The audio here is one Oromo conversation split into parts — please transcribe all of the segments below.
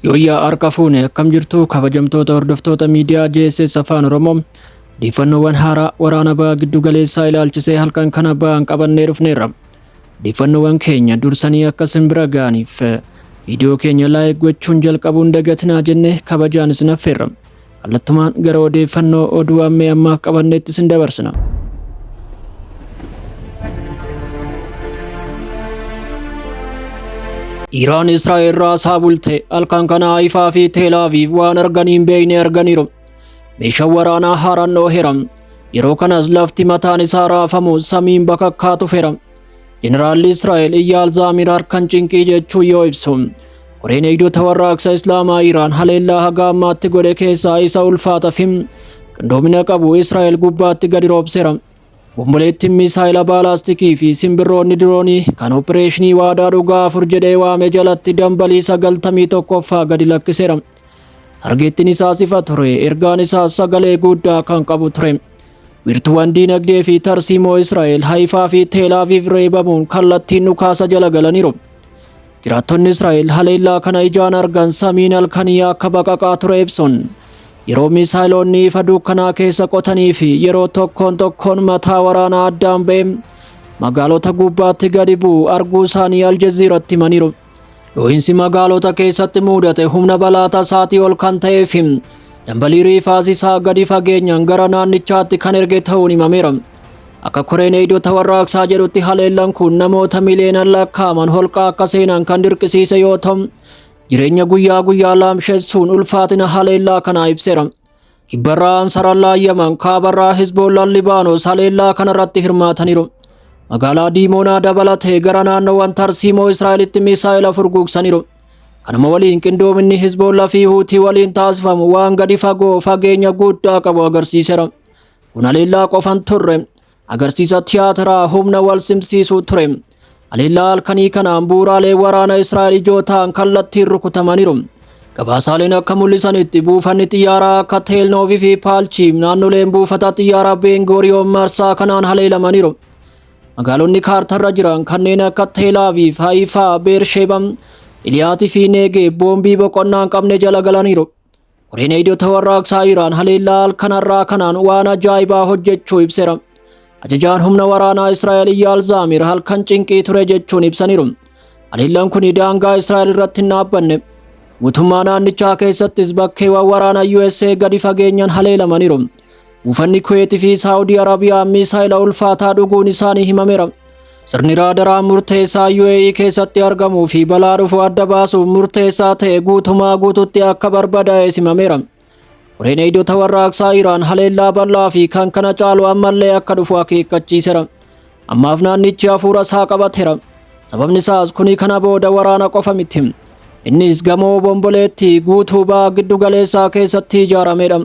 Yooyyaa harka fuune akkam jirtu kabajamtoota hordoftoota miidiyaa JSS Afaan Oromoo odeeffannoowwan haaraa waraana baha giddu galeessaa ilaalchisee halkan kana ba'an qabannee dhufneerra. Odeeffannoowwan keenya dursanii akka isin bira ga'aniif viidiyoo keenya like gochuun jalqabuun dagatinaa jennee kabajaan isin affeerra. Kallattumaan gara odeeffannoo oduu ammee ammaaf qabanneetti isin dabarsina. Iraan Israa'el raasaa bulte halkan kana Haifaa fi Teel Aviv waan arganii hin beekne arganiiru. Meeshaan waraanaa haaraan dhooheera. Yeroo kanas lafti mataan isaa raafamu samiin bakakkaa tufeera. Jeneraalli Israa'el Iyyaal Zaamir harkan cinqii jechuun yoo ibsu, Koreen eegdota warraaqsa Islaamaa Iraan haleellaa haga ammaatti godhe keessaa isa ulfaata fi qindoomina qabu Israa'el gubbaatti gadi roobseera. Bomboleettiin misaayila baalaastikii fi simbirroonni diroonii kan opereeshinii waadaa dhugaa 4 jedhee waame jalatti dambalii 91ffaa gadi lakkiseera. Targeettiin isaas ifa ture, ergaan isaas sagalee guddaa kan qabu ture. Wiirtuuwwan diinagdee fi tarsiimoo Israa'el Haifaa fi Teel Aviv reebamuun kallattiin dhukaasa jala galaniiru. Jiraattonni Israa'el haleellaa kana ijaan argan samiin halkanii akka baqaqaa ture ibsuun yeroo miisaayiloonni ifa dukkanaa keessa qotanii fi yeroo tokkoon tokkoon mataa waraanaa addaan ba'e magaalota gubbaatti gadi bu'u arguu isaanii Aljaziiratti himaniiru. Dhohiinsi magaalota keessatti muudate humna balaa tasaatii ol kan ta'ee fi dambalii riifaasisaa gadi fageenyaan gara naannichaatti kan erge ta'uun himameera. Akka koreen eegdota warraaqsaa jedhutti haleellaan kun namoota miliyoonaan lakkaa'aman holqa akka seenan kan dirqisiise yoo ta'u, jireenya guyyaa guyyaa laamshessuun ulfaatina haleellaa kanaa ibseera. Kibbarraa Ansarallaa Yaman, kaabarraa Hizboollaan Libaanos haleellaa kanarratti hirmaataniiru. Magaalaa Diimoonaa dabalatee gara naannoowwan tarsiimoo Israa'elitti misaa'ila furguugsaniiru. Kanuma waliin qindoominni Hizboollaa fi Huutii waliin taasifamu waan gadi fagoo fageenya guddaa qabu agarsiiseera. Kun haleellaa qofan turre. Agarsiisa tiyaatiraa humna wal simsiisuu ture. Haleellaa halkanii kanaan bu'uuraalee waraana Israa'el ijoo ta'an kallattiin rukutamaniiru. Gabaasaaleen akka mul'isanitti buufanni xiyyaaraa akka Teel Noovii fi Paalchiim naannoleen buufata xiyyaaraa Beengoriyoon marsaa kanaan haleelamaniiru. Magaalonni kaartarra jiran kanneen akka Teel Aviv, Haifaa, Beersheeba, Iliyaatii fi Negeeb boombii boqonnaa hin qabne jala galaniiru. Koreen eegdota warraaqsaa Iraan haleellaa halkan har'aa kanaan waan ajaa'ibaa hojjechuu ibseera. Ajajaan humna waraanaa Israa'el Iyyaal Zaamir halkan cinqii ture jechuun ibsaniiru. Haleellaan kun daangaa Israa'el irratti hin dhaabbanne. Guutummaa naannichaa keessattis bakkeewwan waraana USA gadi fageenyaan haleelamaniiru. Buufanni Kuweet fi Saawudii Arabiyaa misaayila ulfaataa dhuguun isaanii himameera. Sirni raadaraa murteessaa UAE keessatti argamuu fi balaa dhufu adda baasuuf murteessaa ta'e guutumaa guututti akka barbadaa'e himameera. Koreen eegdota warraaqsaa Iraan haleellaa bal'aa fi kan kana caalu ammallee akka dhufu akeekkachiiseera. Ammaaf naannichi hafuura isaa qabateera. Sababni isaas kuni kana booda waraana qofa miti. Innis gamoo bomboleetti guutuu baha giddu galeessaa keessatti ijaaramedha.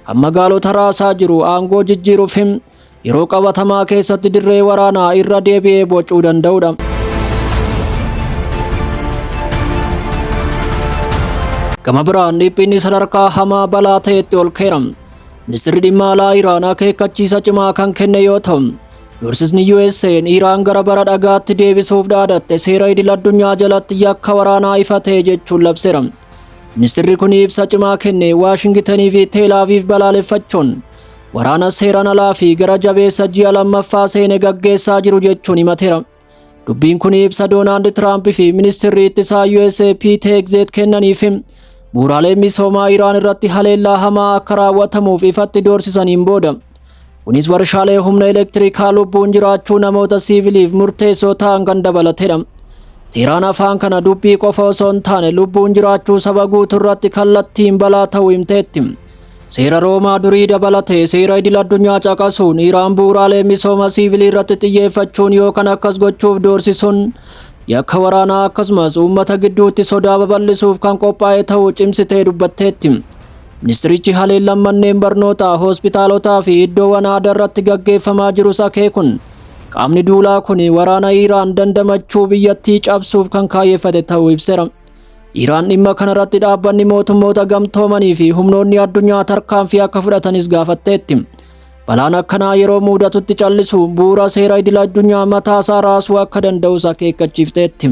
Kan magaalota raasaa jiru aangoo jijjiiruuf yeroo qabatamaa keessatti dirree waraanaa irra deebi'ee bocuu danda'udha. Gama biraan dhiphinni sadarkaa hamaa balaa ta'etti ol ka'eera. Ministirri dhimma alaa Iraan akeekkachiisa cimaa kan kenne yoo ta'u, doorsisni USA'n Iraan gara bara dhagaatti deebisuuf dhaadatte seera idil addunyaa jalatti yakka waraanaa ifa ta'e jechuun labseera. Ministirri kun ibsa cimaa kenne Waashingitanii fi Teel Aviiv balaaleffachuun waraana seeraan alaa fi gara jabeessa ji'a lammaffaa seene gaggeessaa jiru jechuun himateera. Dubbiin kun ibsa Doonaald Tiraamp fi ministirri ittisaa USA Pete Hegseth kennaniif bu'uuraalee misoomaa Iraan irratti haleellaa hamaa akka raawwatamuuf ifatti doorsisaniin booda. Kunis warshaalee humna elektirikaa lubbuun jiraachuu namoota siiviliif murteessoo ta'an kan dabalatedha. Teeraan afaan kana dubbii qofa osoo hin taane lubbuun jiraachuu saba guutuu irratti kallattiin balaa ta'uu himteetti. Seera Roomaa durii dabalatee seera idil addunyaa caqasuun Iraan bu'uuraalee misooma siivilii irratti xiyyeeffachuun yookaan akkas gochuuf doorsisuun yakka waraanaa akkasumas uummata gidduutti sodaa babal'isuuf kan qophaa'e ta'uu cimsitee dubbatteetti. Ministirichi haleellaan manneen barnootaa, hospitaalotaa fi iddoowwan aadaa irratti gaggeeffamaa jirus akeekuun qaamni duulaa kun waraana Iraan dandamachuu biyyattii cabsuuf kan kaayyeffate ta'uu ibseera. Iraan dhimma kanarratti dhaabbanni mootummoota gamtoomanii fi humnoonni addunyaa tarkaanfii akka fudhatanis gaafatteetti. Balaan akkanaa yeroo mudatutti callisu bu'uura seera idil addunyaa mataasaa raasuu akka danda'us akeekkachiifteetti.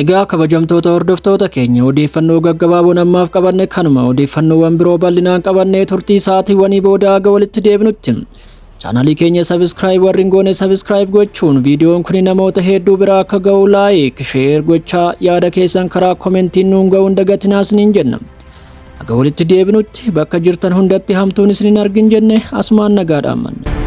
Egaa kabajamtoota hordoftoota keenya, odeeffannoo gaggabaaboon ammaaf qabanne kanuma. Odeeffannoowwan biroo bal'inaan qabannee turtii sa'aatiiwwanii booda haga walitti deebinutti, chaanalii keenya subscribe warri hin goone subscribe gochuun, viidiyoon kun namoota hedduu biraa akka ga'u like, share gochaa, yaada keessan karaa commentiin nuun ga'uun dagatinaa isiniin jenna. Haga walitti deebinutti bakka jirtan hundatti hamtuun isin hin argin jenne asumaan nagaadhaan manna.